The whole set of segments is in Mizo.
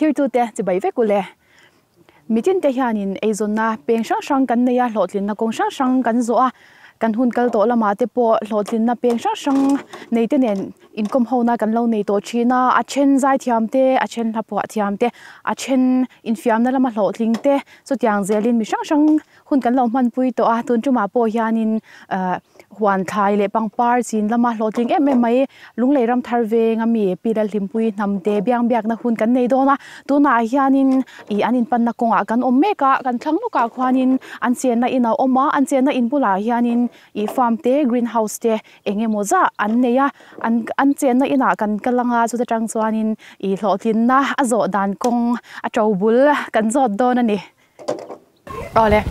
Thlirtute chibai vek ule. Mitin te hianin eizawnna peng hrang hrang kan nei a, hlawhtlinna kawng hrang hrang kan zawh a, kan hun kal tawh lamah te pawh hlawhtlinna peng hrang hrang nei te nen inkawm hona kan lo nei tawh thin a, a then zaithiam te, a then hlaphuah thiam te, a then infiamna lama hlawhtling te, chutiang zelin mi hrang hrang Hun kan lo hmanpui tawh a, tun tumah pawh hianin huan thlai leh pangpar chin lama hlawhtling em em mai Lunglei ram thar veng a mi Pi Lalhlimpui hnamte biang biakna hun kan nei dawn a, tunah hianin ih an inpanna kawngah kan awm mek a, kan thlang lawkah khuanin an chenna in a awm a, an chenna in bulah hianin ih farm te green house te eng emaw zah an nei a, an an chenna inah kan kal anga chuta tang chuanin ih hlawhtlinna a zawh dan kawng a to bul kan zawt dawn a ni. Awle,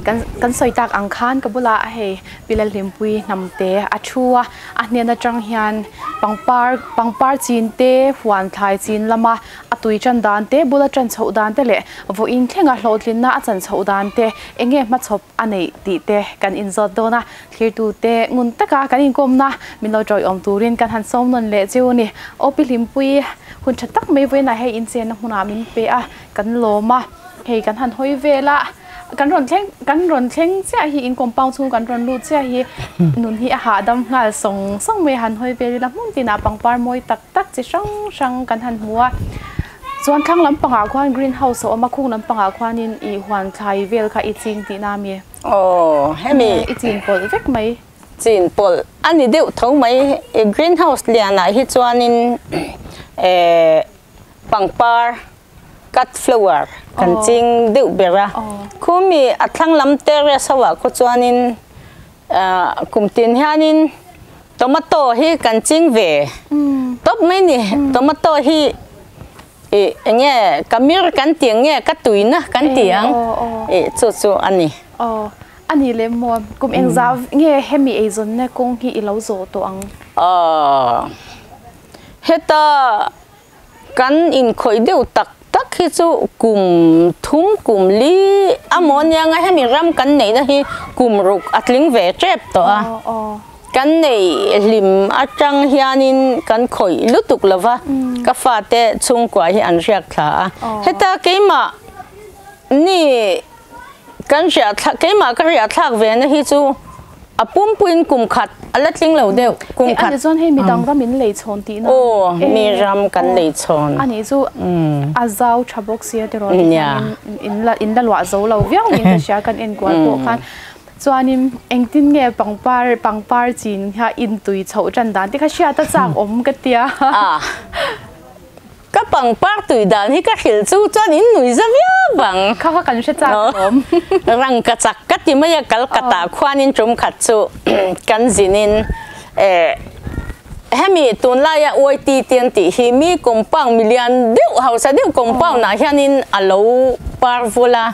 kan kan sawi tak ang khan ka bulah hei Pi Lalhlimpui hnamte a thu a, a hnen atang hian pangpar pangpar chin te, huan thlai chin lama a tui tan dan te, bula tan chhoh dan te leh vawiin thlenga hlawhtlinna a chan chhoh dan te eng nge hmachhawp a neih tih te kan inzawt dawn a, thlirtute ngun taka kan inkawmna min lo tawiawm turin kan han sawm nawn leh chiu a ni. Aw Pi Hlimpui, hun tha tak mai vawiinah hei inchenna hmunah min pe a, kan lawm a. Hei kan han hawi vel a, kan rawn thleng kan rawn thleng chiah hi in compound chhung kan rawn lut chiah hi nun hi a hahdam nghal sawng sawng mai a han hawi vel ila hmun tinah pangpar mawi tak tak chi hrang hrang kan han hmu a chuan thlang lampangah khuan green house a awm a khung lampangah khuanin ih huan thlai vel kha i ching tihna a mi? Aw hemi i chin pawlh vek mai. Chin pawlh a ni deuh tho mai green house lianah hi chuanin eh pangpar Cut flower kan ching deuh ber a, khumi a thlang lam terrace ho ah khu chuanin kum tin hianin tomato hi kan ching ve tawp mai ni, tomato hi ih eng nge ka mir kan tih ang nge ka tuina kan tih ang ih chu chu a ni. Aw a ni leh maw kum engzah nge hemi eizawnna kawng hi i lo zawh tawh ang? Aw heta Kan inkhawih deuh tak tak hi chu kum thum kum li a maw aniang a, hemi ram kan neihna hi kum ruk a tling ve tep tawh a. Kan neih hlim atang hianin kan khawih lutuk lo va, ka fate chhungkua hi an hriak thla a. Heta keimah ni Kan riah thlak, keimah ka riah thlak ve na hi chu a pumpuiin kum khat a la tling lo deuh, kum khat. Ani chuan hei midang ram in lei chhawn tihna. Aw, mi ram kan lei chhawn. Ani chu a zau tha bawk sia tiraw tichuanin in la in la luah zo lo viau niin ka hria kan enkual pawh khan. Chuanin engtin nge pangpar pangpar chin kha intui chhoh tan dan te kha hriat a chak awm ka tia. Ka pangpar tui dan hi ka hrilh chu chuan in nui za viau vang. Kha kha kan hre chak alawm. Rang ka chak ka ti mai a Calcutta khuanin tum khat chu kan zinin hemi tunlaia YT te an tih hi mi compound milian deuh hausa deuh compound ah hianin a lo par vul a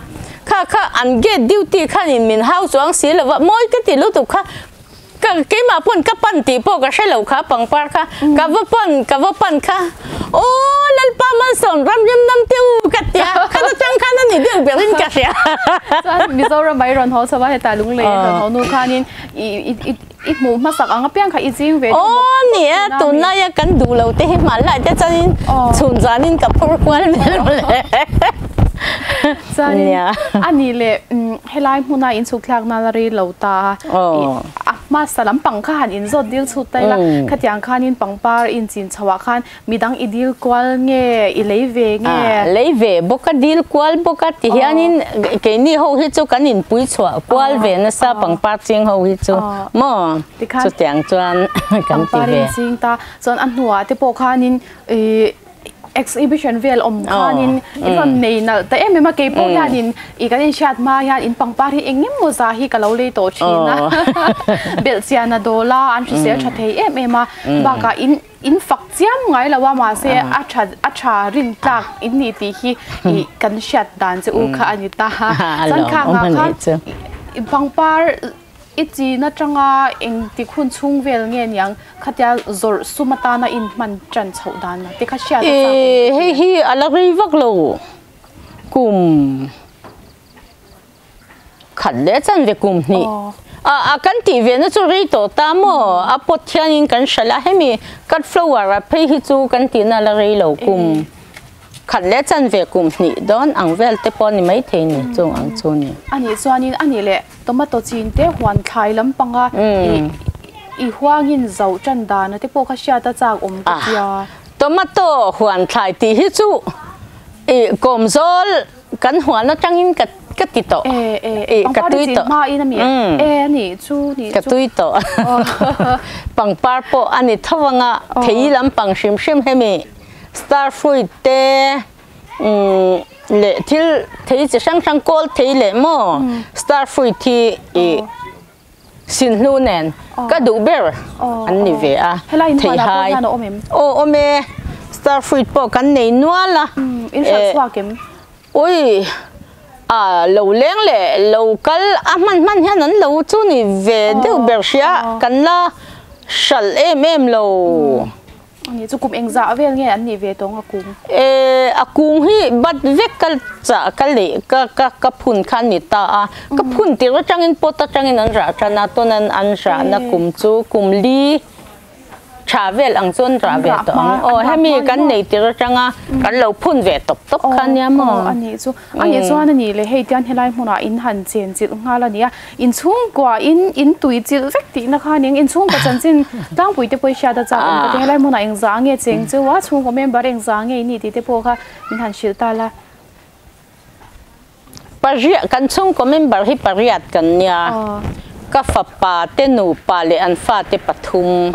kha kha an gate duty khanin min hau chuang si lova mawi ka ti lutuk kha Ka keimah pawn ka pan tih pawh ka hre lo kha pangpar kha ka va pan ka va pan kha aw Lalpa Malsawm ramriam nam te u ka tia kha ta tang khan a ni deuh ber in ka hria. Chuan Mizoram mai rawn haw chho a hetah Lunglei a rawn haw nu khanin i i i hmuh hmasak ang apiang kha i ching ve deuh bawk. Aw ni e tunlaia kan duh lo te hi hmanlai te chuanin chhun zanin ka phur kual vel mawle. Chuanin a nih leh Helai hmuna inchhuk thlakna la rei lo ta a, a hmasa lampang kha han inzawt dil chhut ta ila, khatiang khanin pangpar inchin chhoah khan midang i dil kual nge, i lei ve nge? Lei ve bawk a, dil kual bawk a ti hianin keini ho hi chu kan inpui chhuah kual ve nasa pangpar ching ho hi chu maw? Chutiang chuan kan ti ve. Pangpar inching ta, chuan a hnuah te pawh khanin ih exhibition vel awm khanin i rawn nei nalh ta em em a kei pawh hianin i kan inhriat hma hian in pangpar hi eng emaw zah hi ka lo lei tawh thin a belh chian a dawl a an hrisel tha thei em em a bakah in in fak chiam ngai lo a mahse a tha a tha rin tlak in ni tih hi i kan hriat dan che u kha a ni ta chuan kha ngah khan pangpar I chin atanga engtik hun chhung vel nge niang khatia zawrh sum atana in hman tan chhoh dan te kha hriat a chak awm ka ti. Hei hi a la rei vak lo kum khat leh chan ve kum hnih a kan tih ve na chu rei tawh ta maw a pot hianin kan hralh a hemi cut flower a phei hi chu kan tihna a la rei lo kum. Khat leh chanve kum hnih dawn ang vel te pawh ni maithei ni chung ang chu ni. A nih chuanin a nih leh tomato chin te huan thlai lampanga i huangin zauh tan dana te pawh kha hriat a chak awm ka tia. Tomato huan thlai tih hi chu i kawmzawl kan huan atangin ka ka ti tawh. E ka tui tawh. Hma in ami e ani chu ni ka tui tawh. Pangpar pawh a ni tho anga thei lampang hrim hrim hemi. Star fruit te leh thil thei chi hrang hrang kawl thei leh maw star fruit hi i sin hnu nen ka duh ber an ni ve a thei hai aw awm e star fruit pawh kan nei nual a ui a lo leng leh lo kal a hman hman hian an lo chu ni ve deuh ber hria kan la hralh em em lo. Ani chu kum engzah vel nge an nih ve tawng a kung? E, a kung hi bat vek ka chah ka leh ka ka ka phun kha a ni ta a. Ka phun tir atangin pot atangin an rah tan a, tun an an rahna kum chu kum li tha vel ang chu an rah ve tawh ang. Aw hemi kan nei tir atanga kan lo phun ve tawp tawp kha nia maw? Aw ani chu. Ani chuan ani leh hei tian helai hmunah in han chen chilh nghal a ni a. Inchhungkua in in tui chilh vek tihna kha ning inchhungkaw chanchin tlangpui te pawh i hriat a chak awm ka ti. Helai hmunah engzah nge cheng cheu a, chhungkaw member engzah nge i nih tih te pawh kha min han hrilh ta la. Pariat, kan chhungkaw member hi pariat kan nia. Ka fapa te nupa leh an fate pathum,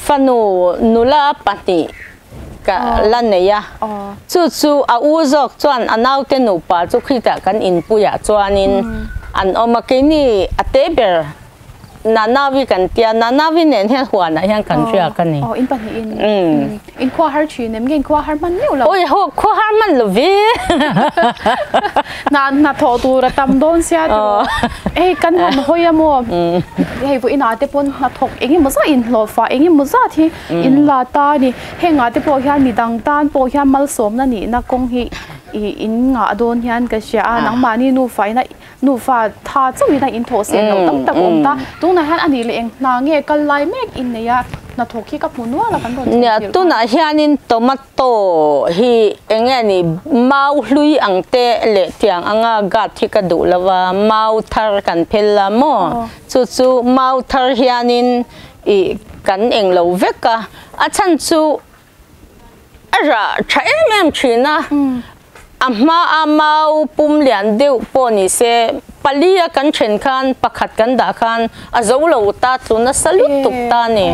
fanu nula pahnih ka la nei a, chu chu a u zawk chuan a naute nupa chu khitah kan inpuiah chuanin an awm a, keini a te ber Nanavi kan tia, Nanavi nen hian huanah hian kan riak a ni. Aw, in pahnihin in khua har thin em nge in khua har hman meuh lo? Awi ho, khua har hman lo ve. Hna hna thawh tur a tam dawn sia tiraw. Hei kan han hawi a maw, hei vawiinah te pawn hnathawk engemaw zat inhlawhfah engemaw zat hi In la ta a ni. Hengah te pawh hian midang tan pawh hian malsawmna nihna kawng hi i in ngah dawn hian ka hria a, nangmahni nufa ina nufa tha chauh ina in thawh sen loh tam tak a awm ta. Tunah hian a nih leh eng hna nge kal lai mek in nei a, hnathawk hi ka hmu nual a kan rawn chhun tirh kha. Tunah hianin tomato hi eng nge ni mau hlui ang te leh tiang anga gat hi ka duh lo va, mau thar kan phel la maw? Chu chu mau thar hianin I kan eng lo vek a, a chhan chu a rah tha em em thin a, a hma a mau pum lian deuh pawh ni se pali a kan then khan pakhat kan dah khan a zo lo ta tlu nasa lutuk ta ni.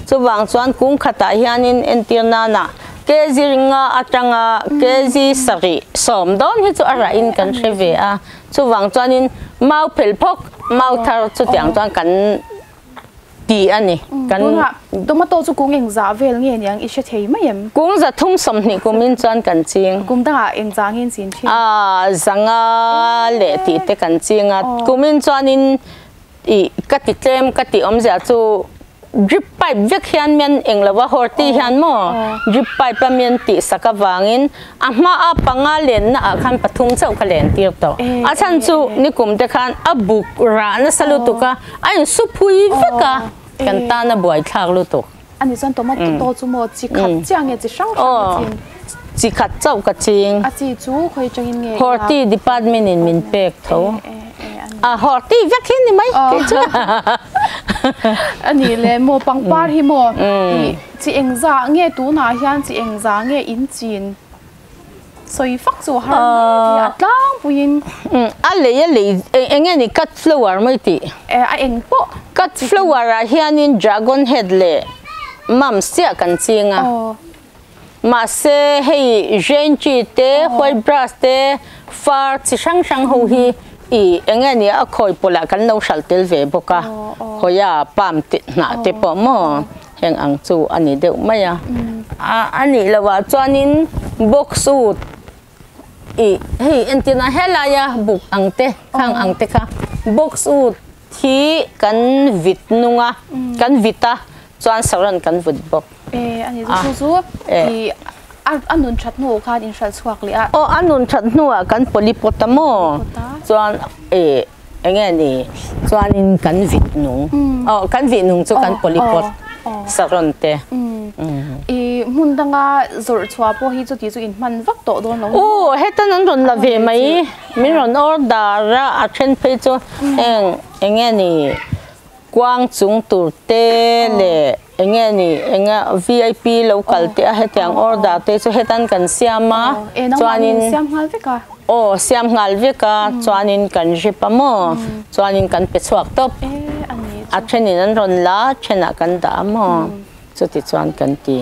Chuvang chuan kum khatah hianin entir nana kg ringa atanga kg sarih sawm dawn hi chu a rah in kan hre ve a, chuvang chuanin mau phel phawk mau thar chutiang chuan kan tih a ni. Kan Tunah tomato chu kung engzah vel nge niang i hre thei mai em? Kung zathum sawmhnih kumin chuan kan ching. Kum dangah engzah nge in chin thin? A zanga leh tih te kan ching a. Kumin chuanin ih ka ti tlem ka tih awmzia chu drip pipe vek hian mian eng lova horti hian maw drip pipe a mian tih sak avangin a hma a panga lenna ah khan pathum chauh ka len tir tawh. A chhan chu nikum te khan a buk rah nasa lutuk a. A in su phui vek a, kan tan a buai thlak lutuk. Ani chuan tomato chu maw chi khat chiah nge chi hrang hrang ka ching? Chi khat chauh ka ching. A chi chu khawi tangin nge i lak? Horti department in min pek tho. A horti vek hi ni mai kei chu. Ani le maw pangpar hi maw chi engzah nge tunah hian chi engzah nge in chin? Sawi fak chu a har mai tih a tlangpuiin. A lei a lei eng nge ni cut flower mai tih? A eng pawh. Cut flower ah hianin dragon head leh mums chiah kan ching a. Mahse hei Genchi te white brass te far chi hrang hrang ho hi i eng nge ni a khawi pawlah kan lo hralh tel ve bawk a. Hawia palm te hnah te pawh maw. Heng ang chu a ni deuh mai a. A nih loh ah chuanin box ut ih hei entirna helaia buk ang te khang ang te kha box ut hi kan vit nung a kan vit a chuan saran kan vut bawk. E a ni chu chu ih a nun that hnuah khan in hralh chhuak leh a. Aw a nun that hnuah kan polypot a maw chuan ih. Eng nge ni chuanin kan vit nung aw kan vih nung chu kan polypot saron te. I Hmun danga zawrh chhuah pawh hi chuti chu in hman vak tawh dawn lo ni maw? Aw, hetan an rawn la ve mai, min rawn order a, a then phei chu heng eng nge ni kuang chung tur te leh eng nge ni eng a vip lo kal te a hetiang order te chu hetan kan siam a, chuanin aw siam nghal vek a, chuanin kan rip a maw, chuanin kan pe chhuak tawp, a thenin an rawn la, a thenah kan dah a maw. Chutichuan kan ti.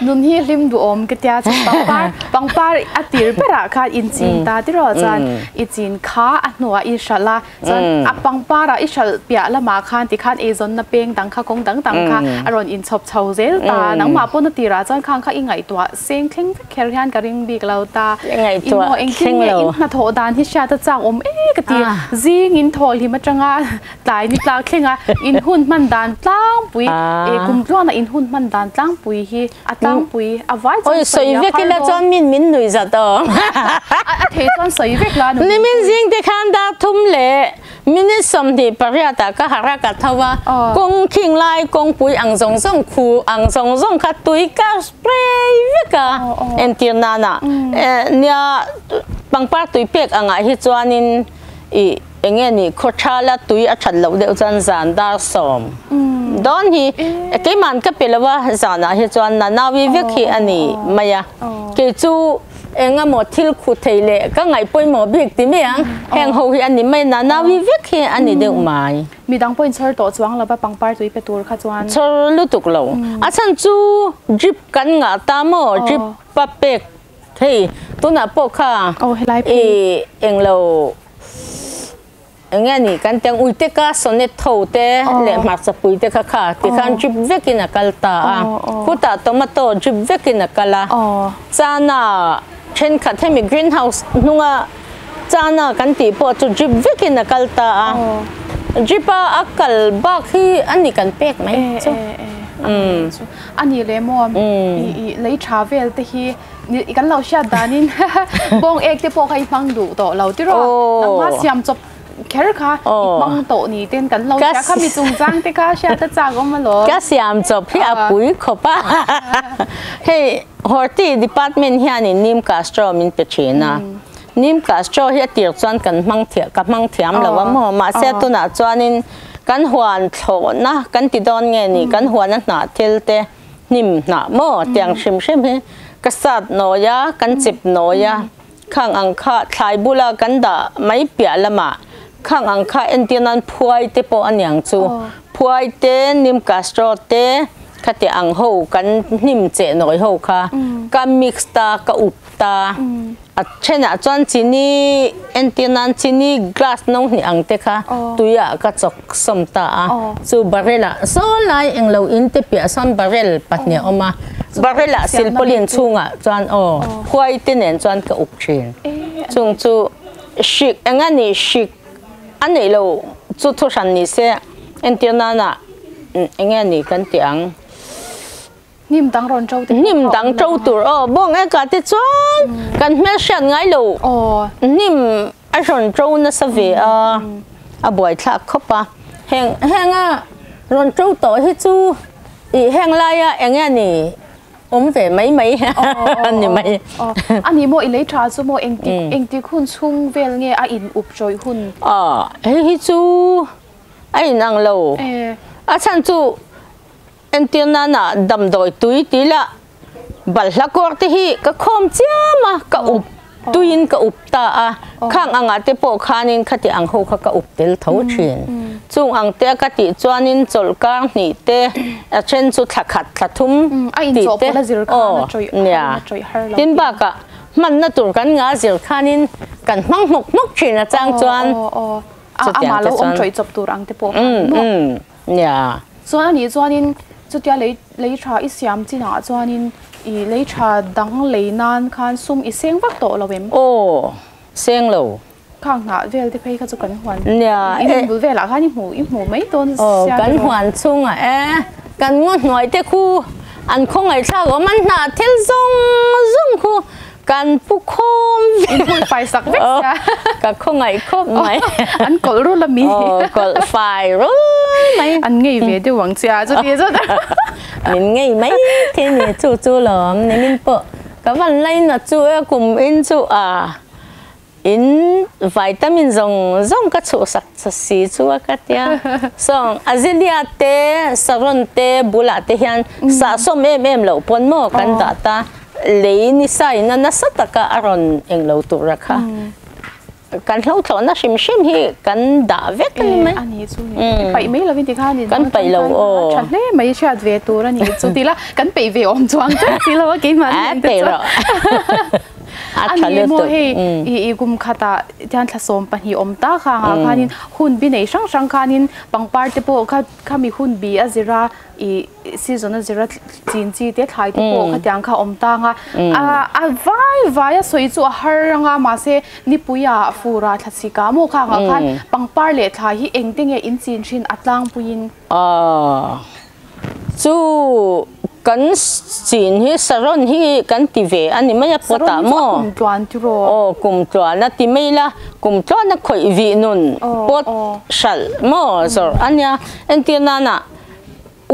Nun hi hlim duhawm ka tia chuan pangpar pangpar a tir berah khan in chin ta tiraw chuan i chin kha a hnuah i hralh a chuan a pangpar ah i hralh piah lamah khan tikhan eizawnna peng dang kha kawng dang dang kha a rawn inchhawp chho zel ta nangmah pawn a tirah chuan khang kha i ngaihtuah seng thleng vek kher hian ka ring bik lo ta i maw engtin nge in hnathawh dan hi hriat a chak awm e ka ti zing in thawl hlim atanga Tlai ni tlak thlenga in hun hman dan tlangpui, eh kum tluana in hun hman dan tlangpui hi a tlangpui a vai chuan Oi sawi vek ila chuan min min nuih zat aw. A thei chuan sawi vek la ni min zing te khan dar thum leh minute 28 ah ka harh a ka tho a, kawng khing lai kawngpui ang zawng zawng khu ang zawng zawng kha tui ka spray vek a entir nana nia pangpar tui pek angah hi chuanin i Enge ni khawthala tui a that loh deuh chuan zan dar 10 dawn hi keiman ka pe lo a, zanah hi chuan nanawi vek hi a ni mai a. Kei chu eng emaw thil khu thei leh ka ngaih pawimawh bik ti mai ang, heng ho hi a ni mai, nanawi vek hi a ni deuh mai. Midang pawhin chhawr tawh chuang lova pangpar tui pe tur kha chuan. Chhawr lutuk lo. A chhan chu drip kan ngah ta maw, drip a pek hei tunah pawh kha i englo. Enge ni kan tiang uite ka sonnet tho te leh hmarcha pui te kha kha tikhan drip vekin a kal ta a, khutah tomato drip vekin a kal a, chana thenkhat hemi greenhouse hnunga chana kan tih pawh chu drip vekin a kal ta a, drip a a kal bak hi a ni kan pek mai chu. A ni leh maw i lei tha vel te hi Kan lo hriat danin bawng ek te pawh kha i hmang duh tawh lo tiraw? Nangma siam chawp kher kha i hmang tawh ni ten kan lo hria kha mi chungchang te kha hriat a chak awm alawm. Ka siam chawp hi a pui khawp a. Hei Horti department hianin Neem Castro min pe thin a. Neem Castro hi a tir chuan kan hmang thiam ka hmang thiam lo a maw mahse tunah chuanin kan huan thlawhna kan ti dawn nge ni kan huan a hnah thil te Hnim hnah maw tiang hrim hrim hi ka sat nawi a, kan chip nawi a, khang ang kha thlai bula kan dah mai piah lamah khang ang kha entir nan phuai te pawh a niang chu, phuai te, nim castro te khati ang ho kan hnim cheh nawi ho kha ka mix ta, ka up ta. A thenah chuan chini entir nan chini glass no hnih ang te kha tuiah ka chawk sawm ta a, chu barrel ah saw lai englo in te piah sawn barrel pahnih a awm a, barrel ah silpauline chhungah chuan aw phuai te nen chuan ka up thin. Chung chu hrik eng a ni hrik a neih lo chu thuhran ni se entir nana eng nge ni kan tih ang. Hnim dang rawn ṭo te Hnim dang ṭo tur aw bawng eka te chuan kan hmelhriat ngai lo hnim a rawn ṭo nasa ve a a buaithlak khawp a heng henga rawn ṭo tawh hi chu ih heng laia eng nge ni awm ve mai mai a ni mai. A ni maw i lei ṭha chu maw engtik engtik hun chhung vel nge a in up ṭawih hun? Aw hei hi chu a inang lo a chhan chu Entir nana damdawi tui ti la balhla kawr te hi ka khawm chiam a, ka up tuiin ka up ta a, khang angah te pawh khanin khati ang ho kha ka up tel tho thin. Chung ang te a ka tih chuanin chawlhkar hnih te a then chu thla khat thla thum tih te aw nia. Tin bakah hmanna tur kan nga zir khanin kan hmang hmawk hmawk thin a chang chuan chutiang te chuan. Nia. Chuan a nih chuanin chutia lei lei tha i siam chinah chuanin i lei tha dang lei nan khan sum i seng vak tawh lo em? Aw, seng lo. Khang hnah vel te phei kha chu kan huan i hmun bul velah khan i hmu i hmu mai dawn sia tiraw? Aw, kan huan chungah e, kan ngaw hnuai te khu an khawngaih thlak awm an hnah thil zawng zawng khu. Kan pu khawm vek. In hmun fai sak vek sia. Ka khawngaih khawp mai. An kawlh rul a mi. Aw kawlh fai rul mai. An ngei ve deuh ang che a chuti chu. Min ngei mai thei ni chu chu lawm ni min pawh ka van lainat chu e kum in chu a In vitamin zawng zawng ka chhuhsak si chu a ka tia. Sawng Azelia te, Saron te bulah te hian sahsawm em em loh pawn maw kan dah ta. Lei ni sa in a nasa taka a rawn eng lo tur a kha. Kan hlauhthlawhna hrim hrim hi kan dah vek a ni mai. A ni chu ni. I paih mai lovin tikhan in kan paih lo aw. Tha hle mai hriat ve tur a ni chu tila kan peih ve awm chuang tlat si lo a keimahni ang te chu. A tha Ani maw hei i i kum khatah hian thla 12 awm ta kha angah khanin hun bi nei hrang hrang khanin pangpar te pawh kha khami hun bi a zira i season a zira chin chi te thlai te pawh khatiang kha awm ta anga a a vai vai a sawi chu a har anga mahse nipui ah fur ah thla chhik ah maw kha angah khan pangpar leh thlai hi engte nge in chin thin a tlangpuiin. Chu kan chin hi saron hi kan ti ve a ni mai a pawt ah maw? Saron hi chu a kum tluan tiraw? Aw kum tluan a ti mai la, kum tluan a khawih vih nun pawt hralh maw zawrh a nia. Entir nana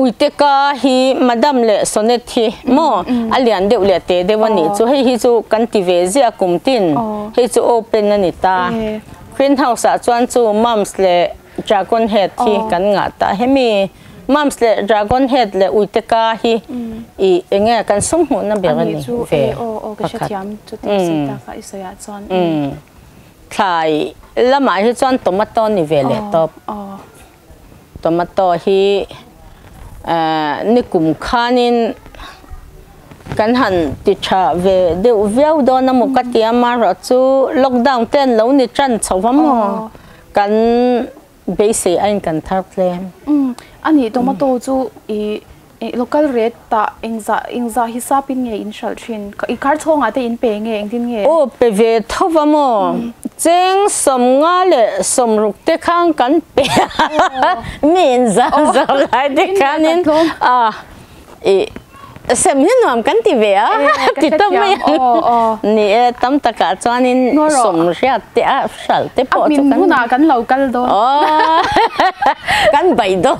Uiteka hi Madam leh Sonet hi maw a lian deuh leh te deuh a nih chu hei hi chu kan ti ve ziah kum tin hei chu open a ni ta. Greenhouse ah chuan chu Mums leh Dragon Head hi kan ngah ta. Hemi Mums leh Dragon Head leh Uiteka hi i enge kan sum hmuhna ber a ni ve pakhat. Thlai lamah hi chuan tomato ni ve leh tawp. Tomato hi nikum khanin kan han ti tha ve deuh viau dawn a maw ka ti a, amaherawhchu lockdown te an lo ni tan chho va maw. Kan beisei a in kan thar tlem. Umm a nih tomato chu i local rate tah engzah engzah hisap in nge in hralh thin? I khar chhawngah te in pe nge engtin nge? Aw pe ve tho va maw? Cheng 56 te khang kan pe a, mi in zan zawk lai te khanin a I sem hi nuam kan ti ve a, ti ta mai a. Ni e, tam takah chuanin 80 te a hralh te pawh chu kan. A hmin hunah kan lo kal dawn. Kan bai dawn.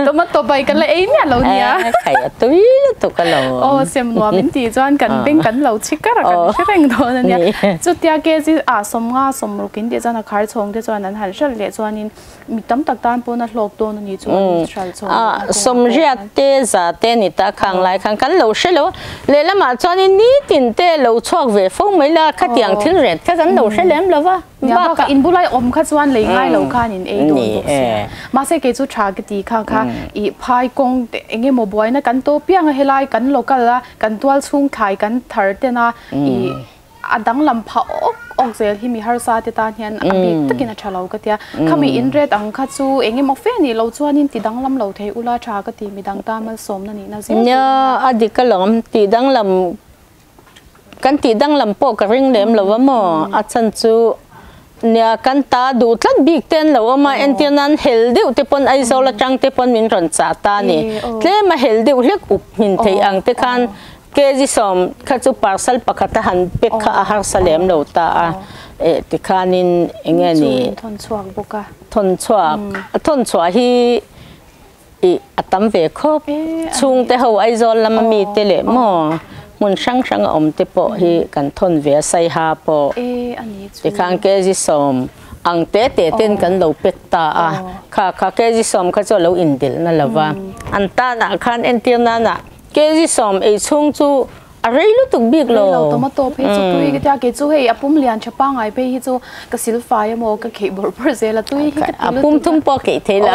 Tomato bai kan la ei miah lo nia. Khai a tui lutuk a lo. Aw sem nuam in tih chuan kan beng kan lo chhi kar a kan hre reng dawn a nia. Chutia kg a 50 60 in tih chuan a khar chhawng te chuan an han hralh leh chuanin Mi tam tak tan pawn a hlawk dawn a ni chu an hral chhuak leh a kawngah pawh 80 te za te ni ta khang lai khan kan lo hre lo a, lehlamah chuanin nitin te lo chhuak ve fo mai la khatiang thil ret kha kan lo hre lem lo va, Nia bakah in bulai awm kha chuan lei ngai lo khan in ei dawn bawk sia. Mahse kei chu tha ka ti kha kha i phai kawng te eng emaw buaina kan to piang a helai kan local a kan tual chhung thlai kan thar ten a i A danglam phah awk awk zel hi mi harsa te tan hian a bik takin a tha lo ka tia. Khami in ret ang kha chu eng emaw fe nih lo chuanin ti danglam lo thei ula tha ka ti midang tan malsawmna nihna zel tur a nia. A dik alawm tih danglam kan tih danglam pawh ka ring lem lo a maw a chan chu nia kan ta duh tlat bik te an lo awm a entir nan hel deuh te pawn Aizawl atang te pawn min rawn chah ta a ni tlem a hel deuh hlek up hmin theih ang te khan Kg 10 kha chu parcel pakhat a han pek kha a harsa lem lo ta a, eh tikhanin eng nge ni? Chu thawn chhuak bawk a. Thawn chhuak, a thawn chhuah hi ih a tam ve khawp. Chhungte ho Aizawl lama mite leh maw hmun hrang hrang a awm te pawh hi kan thawn ve a, Saiha pawh tikhan kg 10 ang te te ten kan lo pek ta a, kha kha kg 10 kha chu a lo indelhna lo va, an tanah khan entir nana Kg 10 ei chhung chu a rei lutuk bik lo. Rei lo tomato phei chu tui ka tia kei chu hei a pum lian tha pangai phei hi chu ka sil fai emaw ka kheih bawrh bawrh zel a tui hi ka ti lutuk a. A pum thum pawh keih thei lo.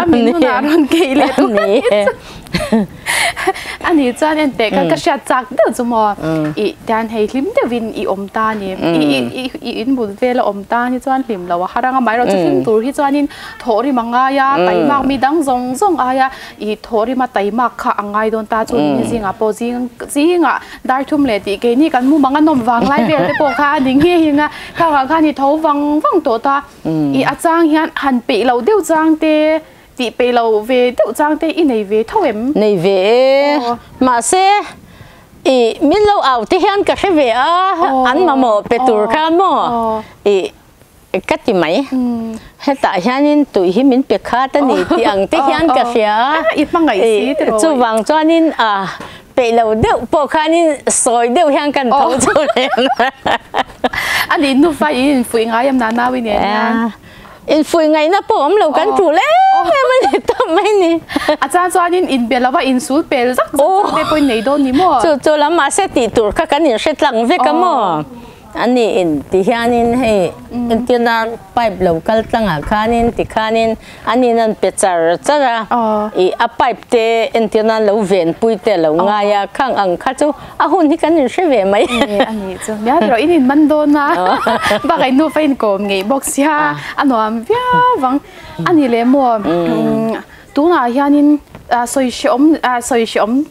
A min hunah rawn keih leh tur a ni chu. A nih chuan en teh ka ka hriat chak deuh chu maw i tian hei hlim deuhin i awm ta a ni. I i in bul vel a awm ta ni chuan hlim lo a har ang a amaherawhchu chu hlim tur hi chuanin Thawhrim a ngai a, taimak mi dang zawng zawng aia i thawhrim a taimak kha a ngai dawn ta chu ni zingah pawh zing zingah dar thum leh tih keini kan mumang a nawm vang lai vel te pawh kha a ni nghe hing a, khangah khan i tho vang vang tawh ta. I a chang hian han peih loh deuh chang te Tih peih lo ve deuh chang te i nei ve tho em? Nei ve e. Mahse, i min lo au te hian ka hre ve a, an mamawh pe tur kha maw? I ka ti mai. Hetah hianin tui hi min pe khat a ni tih ang te hian ka hria a. I hmangaih si tiraw? Chuvang chuanin a peih lo deuh pawh khanin sawi deuh hian kan tho chu reng. A nih nufa i infuih ngai em Nanaui nen hian? Infuih ngaihna pawh awm lo kan tul em em a ni tawp mai ni. A chan chuanin inbe lova insul pel zak zak zak te pawhin nei dawn ni maw? Chu chu lam mahse tih tur kha kan inhre tlang vek a maw? A ni in ti hianin hei entirna pipe lo kal tlangah khanin ti khanin a nin an pe char char a, ih a pipe te entirna lo venpui te a lo ngai a, khang ang kha chu A hun hi kan inhre ve mai. Nge a nih chu. Nia tiraw in inman dawn a. Bakah in nufa in kawm ngeih bawk sia a nuam viau vang. A ni leh maw tunah hianin sawi hreawm sawi hreawm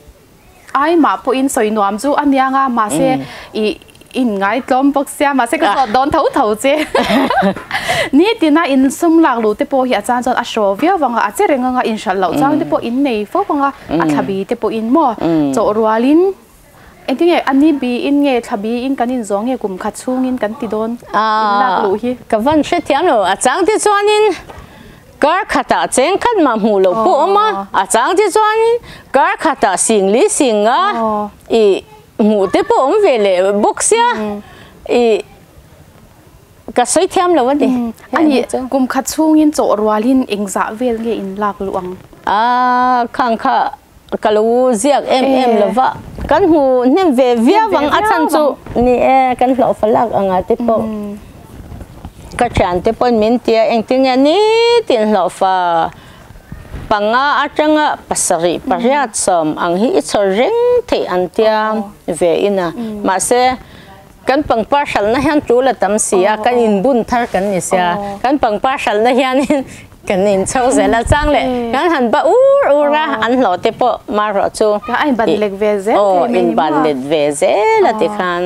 ai mah pawhin sawi nuam chu a niang a mahse ih in ngaitlawm bawk sia mahse ka zawt dawn tho tho che. Nitina in sum lak luh te pawh hi a chan chuan a hraw viau vang a a che reng anga inhralh loh chang te pawh in nei fo vang a. A thla bi te pawhin maw chawh rualin engtinge a ni biin nge thla biin kan inzawng nge kum khat chhungin kan ti dawn in lak luh hi. Ka van hrethiam lo, a chang te chuanin kar khatah cheng khat mah hmuh loh pawh awm a, a chang te chuanin kar khatah sing li sing nga i hmuh te pawh awm ve leh bawk sia i Ka sawi thiam lo a ni. A nih, kum khat chhungin chawh rualin engzah vel nge in lak luh ang? A, khang kha ka lo ziak em em lo va. Kan hmu hnem ve viau ang, a chhan chu ni e, kan hlawhfa lak anga te pawh. Ka thian te pawhin min ti a, engtin nge nitin hlawhfa panga atanga pasarih pariat sawm ang hi i chhawr reng theih an tia ve in a. Mahse, Kan pangpar hralhna hian tul a tam si a, kan inbun thar kan ni sia, kan pangpar hralhna hianin kan inchho zel a, chang leh kan han ba ur ur a, an hlawh te pawh marawh chu A inban let ve zel thei mai ni maw? Aw, inban let ve zel a tikhan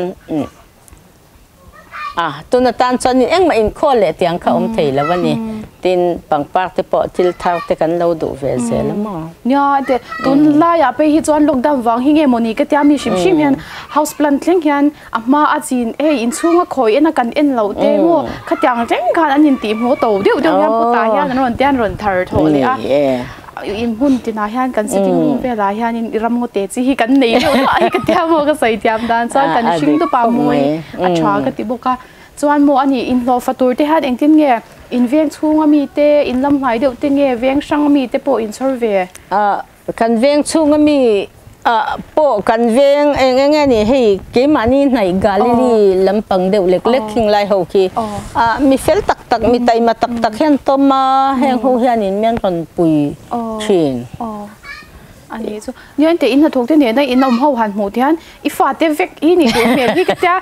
a, tun atan chuan engmah inkhawl leh tiang kha awm thei lo a ni. Tin, pangpar te pawh thil thar te kan lo duh ve zel a maw? Nia, te tunlaiah phei hi chuan lockdown vang hi nge maw ni ka tia mi hrim hrim hian house plant thleng hian a hma a chin hei inchhunga khawi en a kan en loh te maw khatiang thleng khan an intih hmuh to deuh deuh hian putah hian an rawn tia an rawn thar thawh leh a in hmun tinah hian kan sitting room velah hianin i ram ngawte chi hi kan nei deuh nuah hi ka tia maw ka sawi thiam dan chuan kan hring dupa mawi a tha ka ti bawk a. Chuan maw ani inhlawhfa tur te hian engtin nge in veng chhunga mi te, in lam hnai deuh te nge veng hrang mi te pawh in chhawr ve? Ah, kan veng chhunga mi ah pawh kan veng eng eng nge ni hei keimahni hnaih Galilee lampang deuh lek lek khing lai ho khi ah mi fel tak tak mi taima tak tak hian tawm a, heng ho hianin mian rawn pui thin. A nih chu. Nian te in hnathawk te nena in awm ho han hmuh te hian i fate vek hi nih duh hmel hi ka tia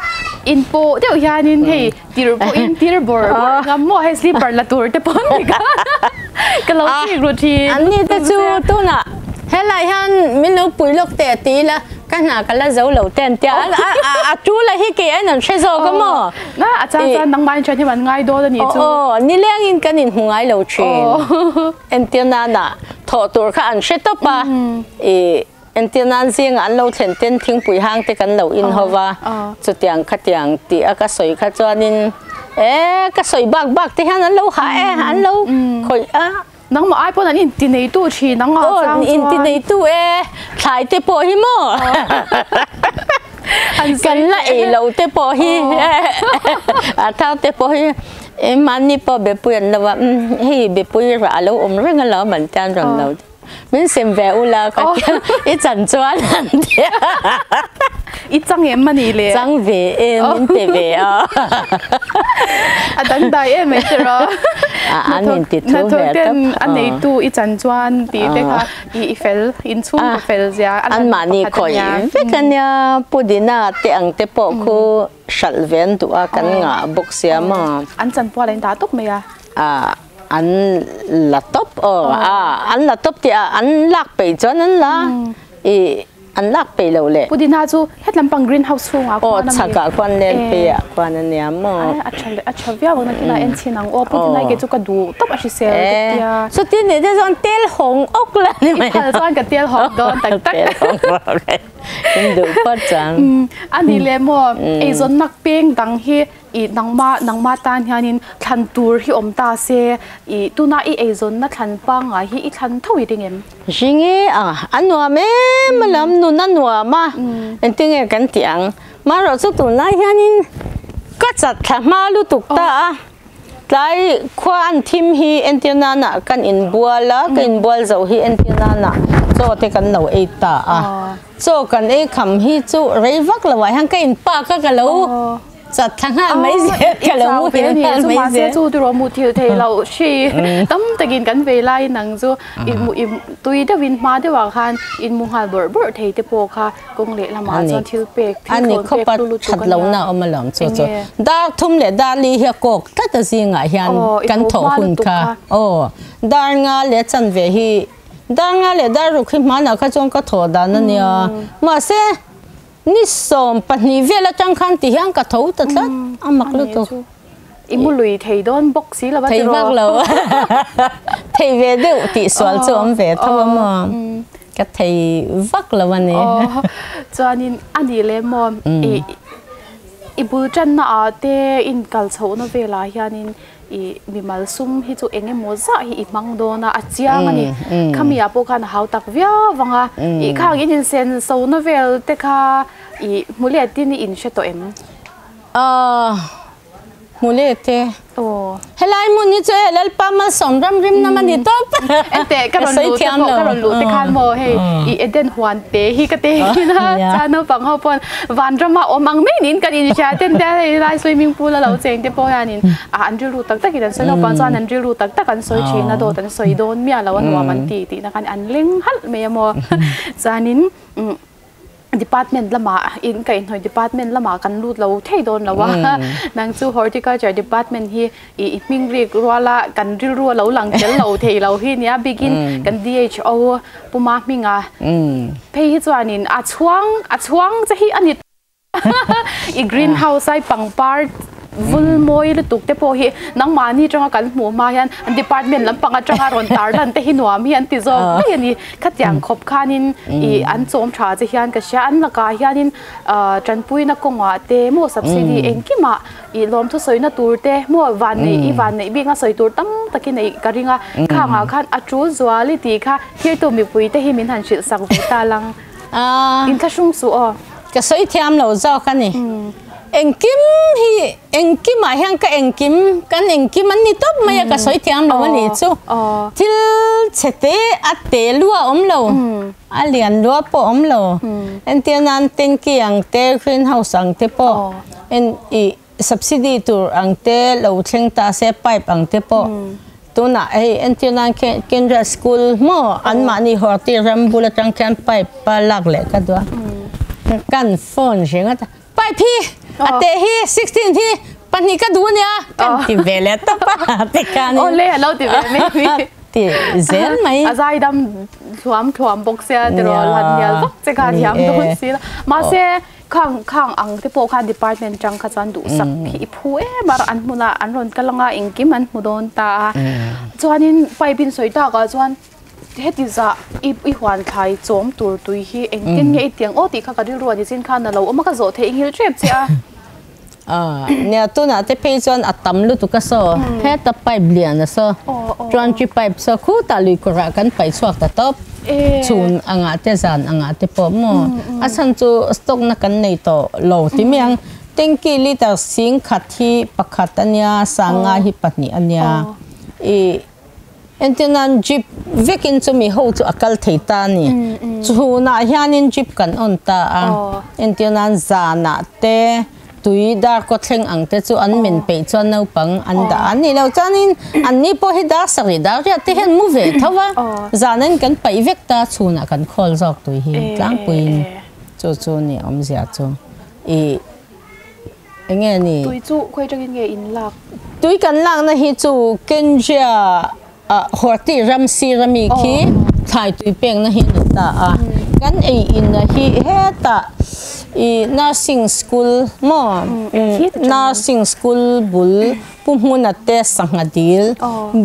in pawh deuh hianin hei tir pawhin tir bawr bawr ngam maw hei slipper la tur te pawh ni ka ka lo chik ru thin. An ni te chu tunah helai hian min lo pui lawk teh ti ila ka hna ka la zo lo te an tia a tu la hi kei an an hre zawk a maw. Na a chang chuan nangmah in thian hi an ngai dawn a nih chu. Aw nilengin kan inhmu ngai lo thin. Entir nana thawh tur kha an hre tawp a, i entir nan zingah an lo thlen ten thingpui hang te kan lo in ho va, chutiang khatiang tih a ka sawi kha chuanin e ka sawi bak bak te hian an lo hah e, an lo khawih a. Nangmah ai pawn an inti neitu thin ang a chang chuan. Aw inti neitu e, thlai te pawh hi maw kan la ei lo te pawh hi a thar te pawh hi. Mahni pawh bepui an lo a, hei bepui rah a lo awm reng alawm an tian rawn lo min sem ve ula ka tia i chan chuan an tia. I chang em a nih le? Chang ve e, min pe ve a. A dangdai em mai tiraw? An inti thu ve tawp. Ten a neitu i chan chuan tih te kha i fel, inchhung ka fel zia a lan pakhat a nia. Anmahni khawih vek a nia, Pudina te ang te pawh khu Hralh ve an duh a, kan ngah bawk sia maw? An chanpual a in dah tawp mai a. A, an la tawp aw. A, an la tawp tih a, an lak peih chuan an la. I, an lak peih loh le? Pudina chu het lampang green house chhungah khuan a mi. Aw chhakah khuan len peiah khuan a nia maw? A tha leh a tha viau ang nakinah en chhin ang aw pudina ke chu ka duh tawp a hrisel ka tia. Chuti nih te chuan tel hawng awk la ni mai. I phal chuan ka tel hawng dawn tak tak. Tel hawng awk e. In duh phawt chuan. A nih leh maw eizawnnak peng dang hi I nangmah nangmah tan hianin thlan tur hi awm ta se, i tuna i eizawnna thlan pangngai hi i thlan tho i ring em? Ring e a, a nuam em a lam nun a nuam a, engtinge kan tih ang? Marawh chu tunlai hianin ka chat thla hma lutuk ta a, tlai khua an thim hi entir nana kan inbual a, ka inbual zo hi entir nana chaw te kan lo ei ta a, chaw kan ei kham hi chu rei vak lo ah hian ka inpak a ka lo. Chat thla nghal mai zel ka lo mu thil nghal mai zel. Chu tiraw mu thil thei lo hri tam takin kan vei lai nang chu i mu i tui deuhin hma deuhah khan in mu nghal bawrh bawrh thei te pawh kha kawng leh lamah chuan thil pek thil thlawn pek hlu lutuk a nia. Ani khawpa that lohna a awm alawm chu chu dar thum leh dar li hi a kawk tlat a zingah hian kan thawh hun kha aw dar nga leh chanve hi dar nga leh dar ruk hi hmanah kha chuan ka thawh dan a nia mahse Ni 12 vel atang khan ti hian ka tho ta tlat a mak lutuk. I mu lui thei dawn bawk si lo a tiraw? Thei vak lo. Thei ve deuh tih sual chu awm ve tho a maw? Ka thei vak lo a ni. Chuanin a nih leh maw i bul tanna ah te inkal chhohna velah hianin I mimal sum hi chu eng emaw zah hi i hmang dawn a, a chiang a ni. Khami ah pawh khan a hau tak viau vang a, i khang in insen so na vel te kha i hmu let in i inhre tawh em? Aw, hmu let e. Aw. Helai hmun hi chu e Lalpa malsawm ram rim nam a ni tawp. Enteh ka rawn luh te pawh ka rawn luh te khan maw hei i Eden huan te hi ka te hin a, chuan naupang ho pawn Vanrama awm ang mai niin kan inhria ten te hei lai swimming pool a lo cheng te pawh hianin an rilru tak takin an sawi naupang chuan an rilru tak tak an sawi thin a dawt an sawi dawn miah lo a nuam an ti tihna khan an leng halh mai a maw chuanin department lamah in kaihhnawih department lamah kan lut lo thei dawn lo a nang chu horticulture department hi i hming rik ruala kan rilru a lo lang tel lo thei lo hi nia bikin kan DHO Puma hminga phei hi chuanin a chhuang a chhuang che hi a ni i green house ai pangpar vul mawi lutuk te pawh hi nangmahni atanga kan hmuh hma hian an department lampang atanga rawn tar lan te hi nuam hi an ti zawk mai a ni khatiang khawp khanin i an chawm tha che hian ka hria an lakah hianin tanpuina kawngah te maw subsidy engkimah I lawmthu sawina tur te maw vanneih i vanneih bik a sawi tur tam takin ei ka ring a, khangah khan a tul zual i tih kha thirtu mipui te hi min han hrilh sak ve ta lang. Inthlahrung suh aw. Ka sawi thiam lo zawk a ni. Engkim hi engkimah hian ka engkim kan engkim an ni tawp mai a ka sawi thiam lo a nih chu. Thil chhe te a te lua awm lo. A lian lua pawh awm lo. Entir nan tanky ang te, green house ang te pawh en ih subsidy tur ang te lo thleng ta se pipe ang te pawh tunah hei entir nan Kendra school maw anmahni horti ram bul atang khian pipe a lak leh ka duh a. Kan phone ringawt a pipe hi a te hi 16 hi 2 ka duh ania kan ti ve leh tawp a tikhanin. Awle a lo ti ve mai mi. Ti zel mai. A zaidam thluam thluam bawk sia tiraw han hnial vak che kha thiam dawn si la. Mahse khang khang ang te pawh khan department atang kha chuan duhsak hi i phu em a an hmunah an rawn kal anga engkim an hmu dawn ta a. Chuanin pipe in sawi takah chuan heti zah i i huan thlai chawm tur tui hi engtin nge i tiang aw tih kha ka rilru a ni chin khan a lo awm a ka zawh theih nghilh tep che a. Nia tunah te phei chuan a tam lutuk a saw, heta pipe lian a saw, twenty pipe saw khutah lui kawrah kan paih chhuak ta tawp, chhun angah te zan angah te pawh maw, a chhan chu stock na kan nei tawh lo ti mai ang, tanky liter 10,000 hi pakhat a nia, 5,000 hi pahnih a nia, ih. Entirnan jeep vekin chumi ho chu a kal thei ta a ni. Chhunah hianin jeep kan on ta a, entirnan zanah te tui dar kaw thleng ang te chu an men peih chuan naupang an dah a ni lo. Chuanin anni pawh hi dar sarih dar riat te hian mu ve tho a, zanin kan paih vek ta chhunah kan khawl zawk tui hi tlangpuiin chu chu ni awmzia chu ih. Eng nge ni? Tui chu khawi atangin nge in lak? Tui kan lakna hi chu Kenjia ah Horti ram sir ami khi thlai tui pekna hi a ni ta a. Kan ei in a hi hetah ih nursing school maw nursing school bul pu hmuna te sangha dil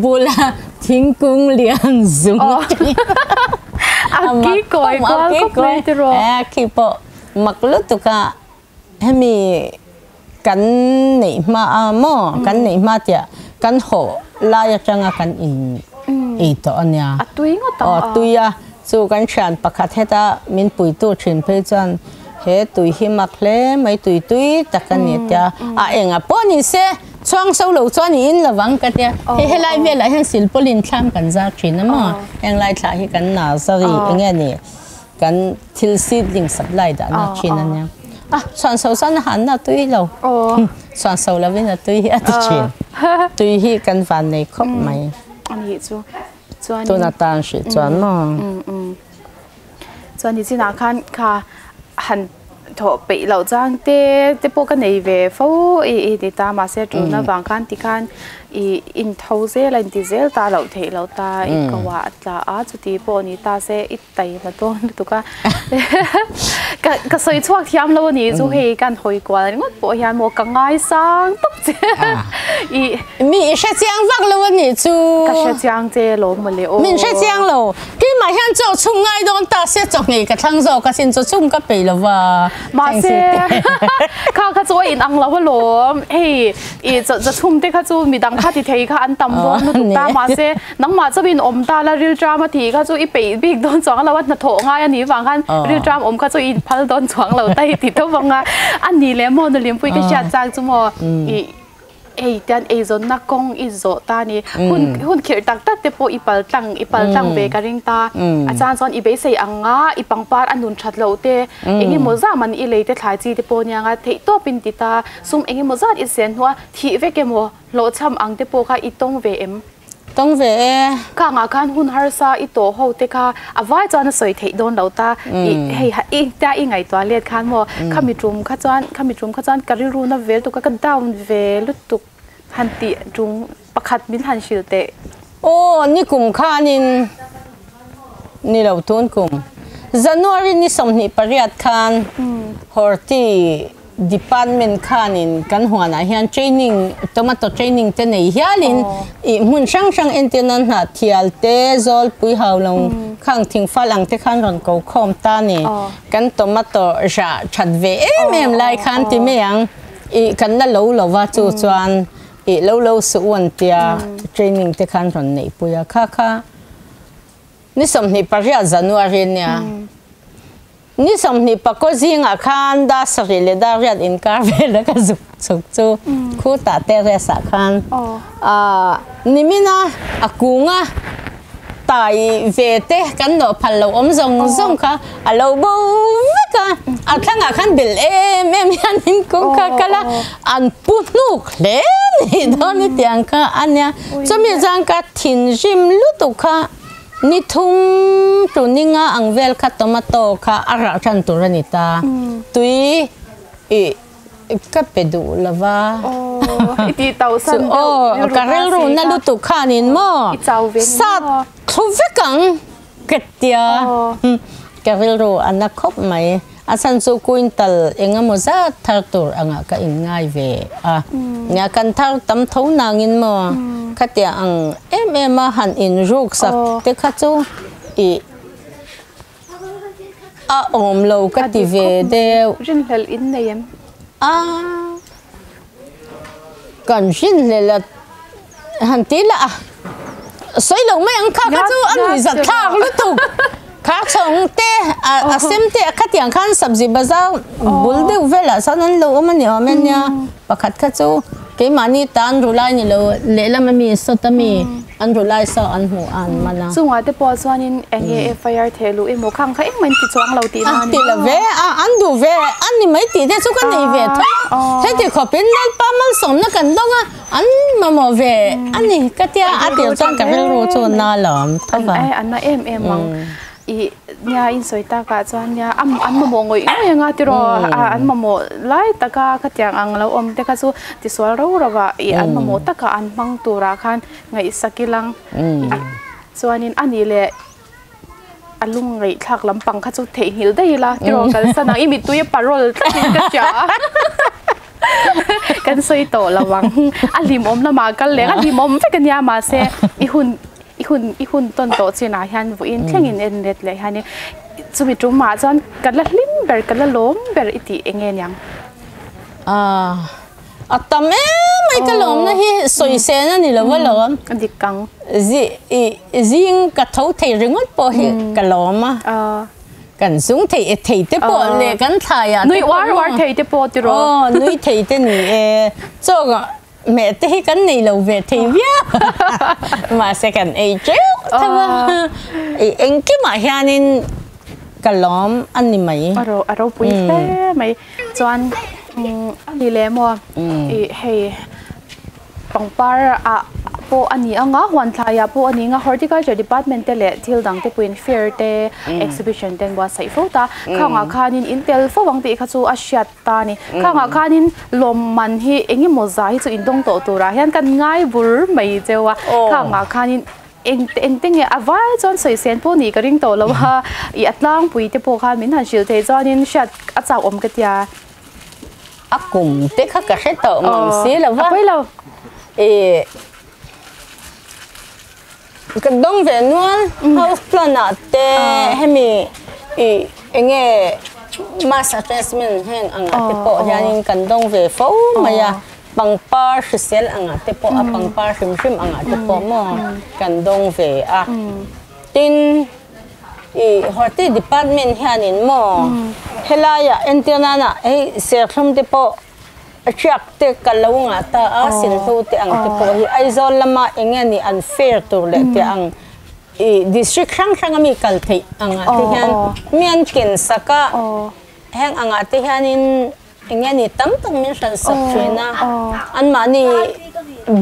bula thingkung lian zung a ki kawi kual khawp mai tiraw a khi pawh mak lutuk a hemi kan neih hma a maw kan neih hma tiah kan hawh lai atanga kan in ei tawh a nia a tui ngawt ang a tui a chu kan thian pakhat heta min puitu thin phei chuan he tui hi mak hle mai tui tui tak a ni tia a engah pawh ni se chhuang so lo chuan i in lovang ka tia hei helai velah hian silpawlin thlam kan zar thin a maw heng lai thlah hi kan nursery enge ni Kan thil seedling supply dahna thin a nia. A chhuan so chuan a hanna a tui lo. Chhuan so lovin a tui hi a ti thin. Tui hi kan van nei khawp mai. Ani chu chuan tuna tan hrih chuan maw. Chuan ni chinah khan kha han thawh peih loh chang te te pawh ka nei ve fo i i ti ta mahse tuna vang khan tikhan i intho zel a inti zel ta loh theih loh ta i ko ah a tla a chuti pawh ni ta se i taima dawn lutuk a ka ka sawi chhuak thiam lo a ni chu hei kan hawi kual ringawt pawh hian maw ka ngaisang tawp che i mi i hre chiang vak lo a ni chu ka hre chiang che lawm mawle aw min hre chiang lo keimah hian chaw chhung ngai dawn ta se chawhmeh ka thlang zawk asin chaw chhung ka peih lo va mahse kha kha chu a in ang lo alawm hei i chaw chhum te kha chu midang kha ti thei kha an tam dawn lutuk ta mahse Nangmah chauhin awm ta la rilṭam a tih kha chu i peih bik dawn chuang lo a, hnathawh ngai a nih vang khan rilṭam awm kha chu i inphal dawn chuang lo ta i ti tho vang a, a ni leh maw Nulimpui ka hriat chang chu maw i hei tian eizawnna kawng i zawh ta a ni, hun hun khirh tak tak te pawh i pal tlang i pal tlang ve ka ring ta, a chang chuan i beisei ang a i pangpar a nun that loh te eng emaw zah man i lei te thlai chi te pawh nia nga theihtawp in ti ta, sum eng emaw zat i sen hnuah thih vek emaw hlawhchham ang te pawh kha i tawng ve em? Tawng ve e. Khangah khan hun harsa i tawh ho te kha a vai chuan a sawi theih dawn lo ta. I hei i tia i ngaihtuah let khan maw khami tum kha chuan khami tum kha chuan ka rilru na vel tuk a ka down ve lutuk han tih tum pakhat min han hrilh teh. Aw nikum khanin ni lo tun kum January ni 28 khan Horti Department khanin kan huanah hian training, tomato training te nei hialin ih hmun hrang hrang entir nan hnah thial te, zawlpui hau lo khang thingfal ang te khan rawn ko khawm ta ni. Kan tomato rah that ve em em lai khan ti mai ang ih kan la lo lo va chu chuan ih lo lo suh u an tia training te khan rawn neihpui a kha kha ni 28 January nia. Ni 20 pakaw zingah khan dar sarih leh dar riat inkar vela ka zuk chhuk chu khutah terrace ah khan nimina a kunga tai ve te kan nawh phal lo awm zawng zawng kha a lo bo vek a, a thlangah khan bel em em hian in kung kha kal a, an pu hnuk hle ni dawn ni tiang kha a nia, chumi chuan ka thinrim lutuk kha. Ni thum tu ni nga ang vel kha tomato kha a rah tan tur a ni ta. Tui i ka pe duh lo va. I ti tau san deuh rilru ka rilru na lutuk khanin maw sat thlu vek ang ka tia. Ka rilru a na khawp mai. A chhan chu quintal engemaw zat thar tur angah ka inngai ve a. Nia kan thar tam tho nangin maw khatia ang em em a han inruk sak te kha chu i a awm lo ka ti ve deuh. Rinhlelh in nei em? A kan rinhlelh a han ti lah a sawi lo mai ang kha kha chu a nuih zat thlak lutuk kha chhawng te a sem te khatiang khan sabzi bazar bul deuh velah sawn an lo awm a ni awm e nia pakhat kha chu keimahni tan rulai ni lo lehlam ami sawt ami an rulai saw an hmuh a an man a. Chungah te pawh chuanin eng nge FIR theh luh emaw khang kha engmah in ti chuang lo tih na a ni. Ti lo ve a, an duh ve a ni mai tih te chu ka nei ve tho a, heti khawpin Lalpa malsawmna kan dawng a, an mamawh ve a ni ka tia a tir chuan ka rilru chu na lawm tho va. An na em em ang. I nia in sawi takah chuan nia an mamawh ngawih ngawih anga tiraw an mamawh lai taka khatiang ang lo awm te kha chu tisual ro ro ah i an mamawh taka an hmang turah khan ngaihsak ilang i chuanin a nih leh. A lungngaihthlak lampang kha chu theihnghilh daih ila tiraw kalsan ang i mittui a parol tlatin ka hria a kan sawi tawh lo ang a hlimawm lamah kal leh a hlimawm vek ania mahse i hun i hun i hun tawn tawh chinah hian vawiin thlengin en let leh hianin chumi tumah chuan ka la hlim ber ka la lawm ber i tih eng nge niang? A tam em mai ka lawmna hi sawisel a ni lo a lawm. A dik ang. Zing ka tho thei ringawt pawh hi ka lawm a. Kan zung thei e thei te pawh leh kan thlai ah te pawh. Nui uar uar thei te pawh tiraw. Aw nui thei te ni e. Chaw meh te hi kan nei lo ve thei viau. Mahse kan ei teuh tho a. Engkimah hianin ka lawm a ni mai. A ropui hle mai. Chuan a ni leh maw ih hei pangpar ah pawh a ni ang a huan thlai ah pawh a ni ang a horticulture department te leh thil dang te pawhin fair te exhibition te an buatsaih fo ta khang ah khanin in tel fo ang tih kha chu a hriat ta a ni khang ah khanin lawmman hi eng emaw za hi chu in dawng tawh turah hian kan ngai bur mai cheu a khang ah khanin Eng engte nge a vai chuan sawisên pawh nih ka ring tawh lo a, i a tlangpui te pawh khan min han hrilh theih chuanin hriat a chauh awm ka tia. A kum te kha ka hre tawh mang si lo va. A pawi lo. I ka dawng ve nual house plan ah te hemi i enge mass attachment heng angah te pawh hianin kan dawng ve fo mai a. Pangpar hrisel angah te pawh a pangpar hrim hrim angah te pawh maw kan dawng ve a. Tin, i Horti department hianin maw helaiah entir nana hei serthlum te pawh hriak te ka lo ngah ta a, silhlu te ang te pawh hi Aizawl lama eng nge ni an fair tur leh teh ang i district hrang hranga mi kal theih angah te hian mi an ken sak a, heng angah te hianin Eng nge ni tam tak min hran sak thin a, anmahni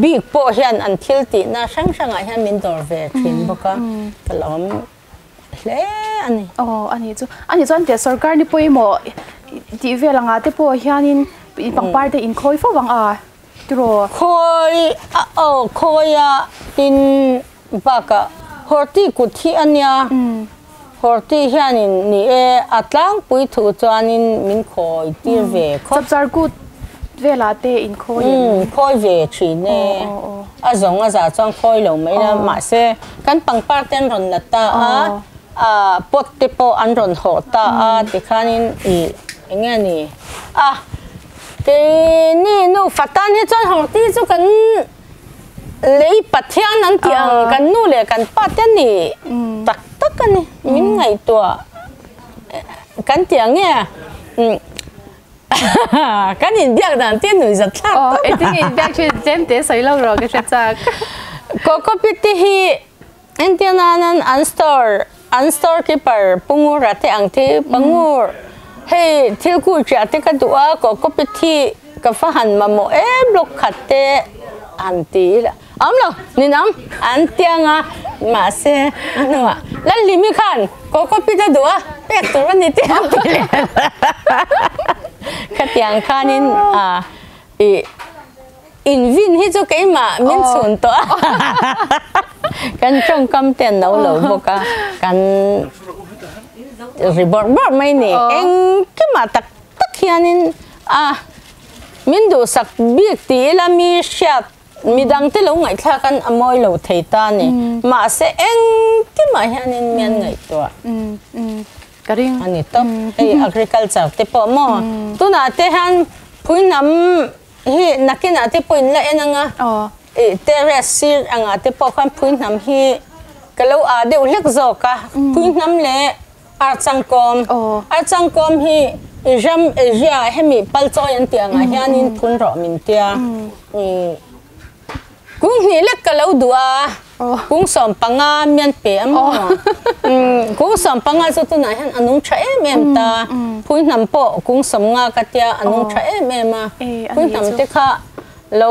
bik pawh hian an thil tihna hrang hrangah hian min dawr ve thin bawk a, ka lawm hle a ni. Aw a nih chu, a nih chuan teh sorkar ni pawimawh tih vel angah te pawh hianin pangpar te inkhawi fo ang a tiraw? Khawi a aw khawi a tin Bakah Horti kut hi a nia, Horti hianin ni e a tlangpui thu chuanin min khawi tir ve khawp. Chapchar kut velah te in khawi em? Umm khawi ve thin e, a zawng a za chuan khawi lo mai la, mahse kan pangpar te an rawn la ta a, a pot te pawh an rawn hawh ta a tikhanin ih eng nge ni a keini nufa tan hi chuan Horti chu kan Lei Pathian an tih ang kan nu leh kan pa te ni tak tak a ni. Min ngaihtuah kan tih ang nge kan inbiak dan te nuihzat thlak tak. Aw engtin nge inbiak thin tlem te sawi lo rawh ka hre chak. Cocopeat te hi entir nan an store an store keeper Pungura te ang te Pangur hei thil kul chiah te ka duh a cocopeat hi Ka fa han mamawh em lawk khat te han ti ila awm lo ninawm an ti anga mahse a hnuah Lalhlimi khan coco pit a duh a pek tur a ni te an ti leh khatiang khanin ah ih invin hi chu keimah min chhun tawh a kan tawngkam te an no lo bawk a kan ri bawrh bawrh mai ni engkimah tak tak hianin a min duhsak bik ti ila mi hriat midangte lo ngaihthlak an a mawi lo thei ta a ni. Mahse engkimah hianin mi an ngaihtuah ka ring a ni tawp. Hei agriculture te pawh maw tunah te hian phuihnam hi nakinah te pawh in la en ang a ih terrace sir angah te pawh khan phuihnam hi ka lo ah deuh hlek zawk a phuihnam leh Archangkawm, Archangkawm hi i ram Asia hemi palchawi an tih angah hianin phun rawh min tia. Kung hnih lek ka lo duh a, kung 15 mian pe a maw? Kung 15 chu tunah hian a nung tha em em ta. Phui hnam pawh kung 50 ka tia a nung tha em em a. Phui hnam te kha lo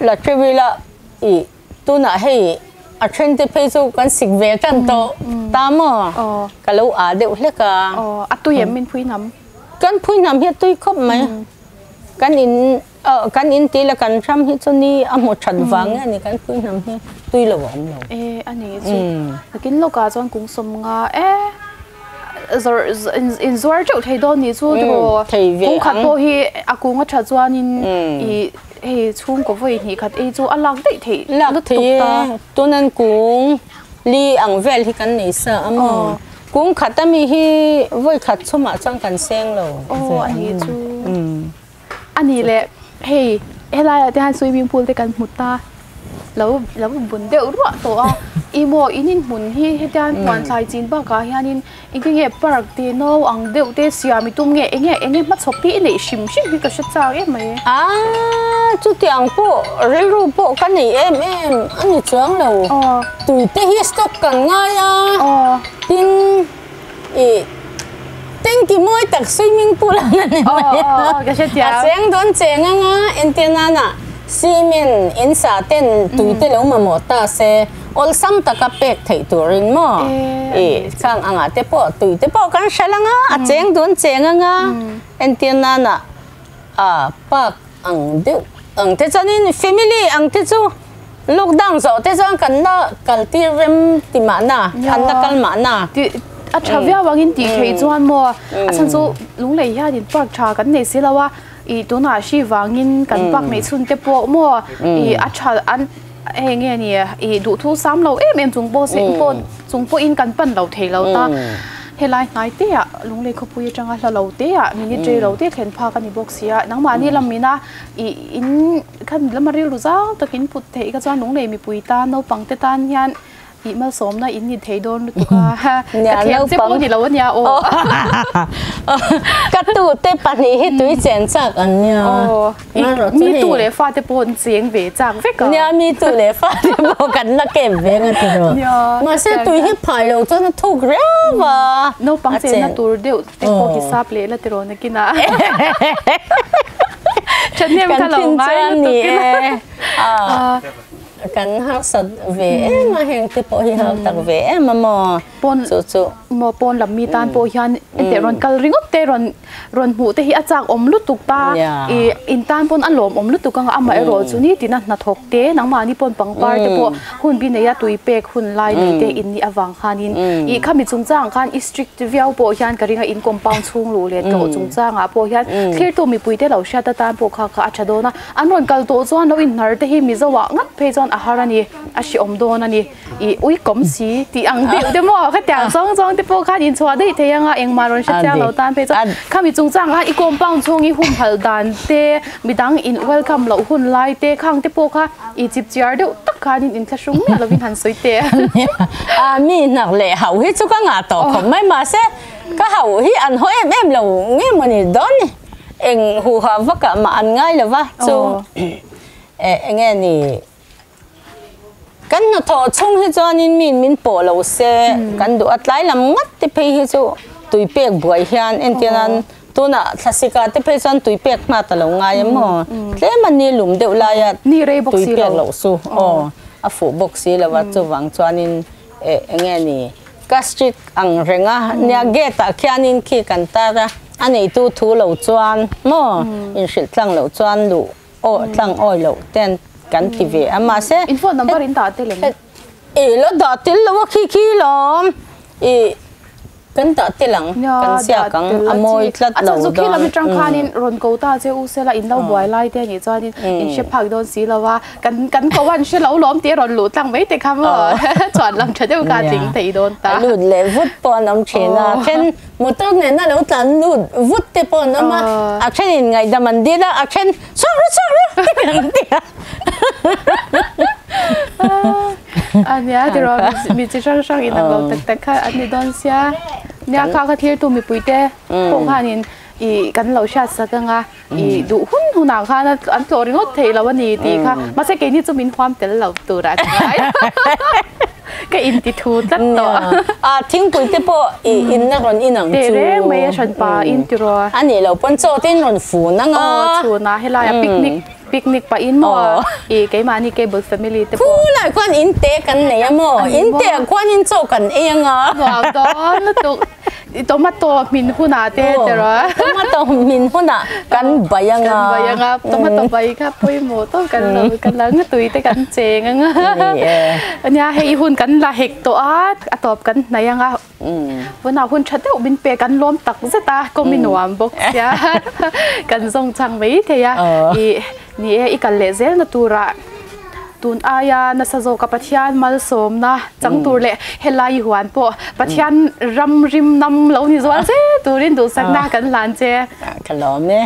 la teuh ila i Tunah hei a then te phei chu kan sik ve tan tawh ta maw? Ka lo ah deuh hlek a. Aw, a tui em min phui hnam? Kan phui hnam hi a tui khawp mai. Kan in kan in tih leh kan ram hi chu ni a hmu that vang nge ni kan phui hnam hi tui lo a awm lo. E, a ni chu. Nakin lawkah chuan kung 50 e. Zawrh in zuar teuh thei dawn nih chu tiraw? Thei ve Kung khat ang. pawh hi a kung a tha chuanin i hei chhungkaw vawi hnih khat ei chu a lak daih theih Lak lutuk thei ta. e, tunan kung li ang vel hi kan nei sa a maw? Kung khat ami hi vawi khat chhumah chuan kan seng lo Aw ve a ang. nih chu. A nih leh hei helaiah te hian swimming pool te kan hmu ta. Lo lo bun deuh ruah tawh a, ih maw in inhmun hi hetian huan thlai chin bakah hianin engtin nge park te no ang deuh te siam i tum nge enge enge hmachhawp hi i neih hrim hrim hi ka hre chak em mai. Aaa chutiang pawh rilru pawh ka nei em em a ni chuang lo, tui te hi stock kan ngai a, tin ih tanki mawi tak swimming pool ang a ni mai a, a cheng dawn cheng ang a, entir nana cement in sa ten tui te lo mamawh ta se awlsam taka pek theih turin maw ih khang angah te pawh tui te pawh kan hre lang a, a cheng dawn cheng ang a, entir nana a park ang deuh ang te chuanin family ang te chu lockdown zawh te chuan kan la kal tir rem ti mahna an la kal mahna. Tih a tha viau angin tih theih chuan maw a chhan chu lunglei hianin park tha kan nei si lo a ih tunah hri vangin kan park neih chhun te pawh maw ih a tha an hei nge ni ih duhthu sam lo em em chung pawh se pawh chung pawhin kan pan lo thei lo ta. Helai hnai te ah Lunglei khawpui atanga hla lo te ah minute rei lo te thlen phak a ni bawk si a, nangmahni lamina ih in khan lama rilru zau takin put theih kha chuan Lunglei mipui tan naupang te tan hian ih malsawmna in ni thei dawn lutuk a, ka thiam che pawh ni lo a nia aw. Ka tute pahnih hi tui chen chak an nia. Mi tu leh fate pawh an cheng ve chak vek a. Nia mi tu leh fate pawh kan la kem ve nga ti rawh. Mahse tui hi phai lo chuan a thuk riau a. Naupang chenna tur deuh te pawh hisap leh la ti rawh nakin ah. Thahnem kha lo ngai lutuk ila. Kan harsat ve em a heng te pawh hi hau tak ve em a maw chu chu. Maw pawn lam mi tan pawh hian enteh rawn kal ringawt te rawn rawn hmuh te hi a chak awm lutuk ta i in tan pawn a lawm awm lutuk anga amaherawh chu nitin a hnathawk te nangmahni pawn pangpar te pawh hun bi neia tui pek hun lai nei te in nih avang khanin i khami chungchangah khan i strict viau pawh hian ka ring a in compound chhung luh leh tlawh chungchangah pawh hian thlirtu mipui te lo hriat atan pawh kha kha a tha dawn a an rawn kal tawh chuan lo inhnar te hi Mizo ah ngat phei chuan a har a ni a hrehawm dawn a ni. I ui kawm si tih ang deuh te maw khatiang zawng zawng te pawh khan inchhuah daih thei anga engmah rawn hre chiang lo tan phei chuan khami chungchang khan i compound chhung i humhalh dan te midang in welcome loh hun lai te khang te pawh kha i chip chiar deuh tak khan in inthlahrung miah lovin han sawi teh a. Mi hnak leh hauh hi chu ka ngah tawh khawp mai mahse ka hauh hi an haw em em lo nge mawni dawn ni eng huha vakah mah an ngai lova chu enge ni. Kan hnathawh chhung hi chuanin miin min pawh lo se kan duh a, tlai lam ngat te phei hi chu tui pek buai hian entir nan tunah thlasika te phei chuan tui pek hma ta lo ngai em maw tlem a ni lum deuh laia tui pek loh chu aw a fuh bawk si lo a chuvang chuanin eh enge ni ka street ang reng a nia gate ah khianin khi kan tar a a neitu thu lo chuan maw inhrilh tlang loh chuan luh Aw tlang awi loh ten kan ti ve a mahse In phone number in dah tel em? I lo dah tel lo a khi khi lawm i kan dah tel ang kan ziak ang a mawi tlat lo dawn. A khi lam atang khanin rawn ko ta che u sela in lo buai lai te anih chuanin in hre phak dawn si lo a kan kan ko an hre lo lawm tih a rawn luh tlang mai te kha maw chuan lam tha deuh kha a tling thei dawn ta. A lut leh vut pawh an awm thin a then Motor nena lo tlan lut vut te pawh an awm a, a thenin ngaihdam an dil a, a then chhuak ru chhuak ru an ti a. A nia tiraw mi chi hrang hrang in ang lo tak tak kha an ni dawn sia. Nia kha kha thirtu mipui te pawh khanin i kan lo hriat sak anga i duh hun hunah khan an tlawh ringawt thei lo a ni tih kha mahse keini chu min huam tel lo tur a ngai ka inti thu tlat tawh a thingpui te pawh i inna rawn in ang chu teh reng mai a hran pa in ti rawh a nih loh pawn chaw te in rawn fun anga aw chhunah helai ah picnic picnic pah in maw i keimahni cable family te pawh khulai khuan in te kan nei a maw in te ah khuan in chaw kan ei anga nuam dawn lutuk. Tomato hmin hunah te tiraw? Tomato hmin hunah kan bai anga. Kan bai anga, tomato bai kha pawimawh tawp kan lo kan la nga tui te kan cheng anga. Ania hei i hun kan la hek tawh a, a tawp kan hnaih anga. Vunah hun tha deuh min pe kan lawm tak zet a, kawm i nuam bawk sia kan zawng chang mai thei a. I ni e, i kal leh zel na turah tun aia nasa zawka Pathian malsawmna chang tur leh helai i huan pawh Pathian ram rim nam lo ni zual zel turin duhsakna kan hlan che. Ka lawm e.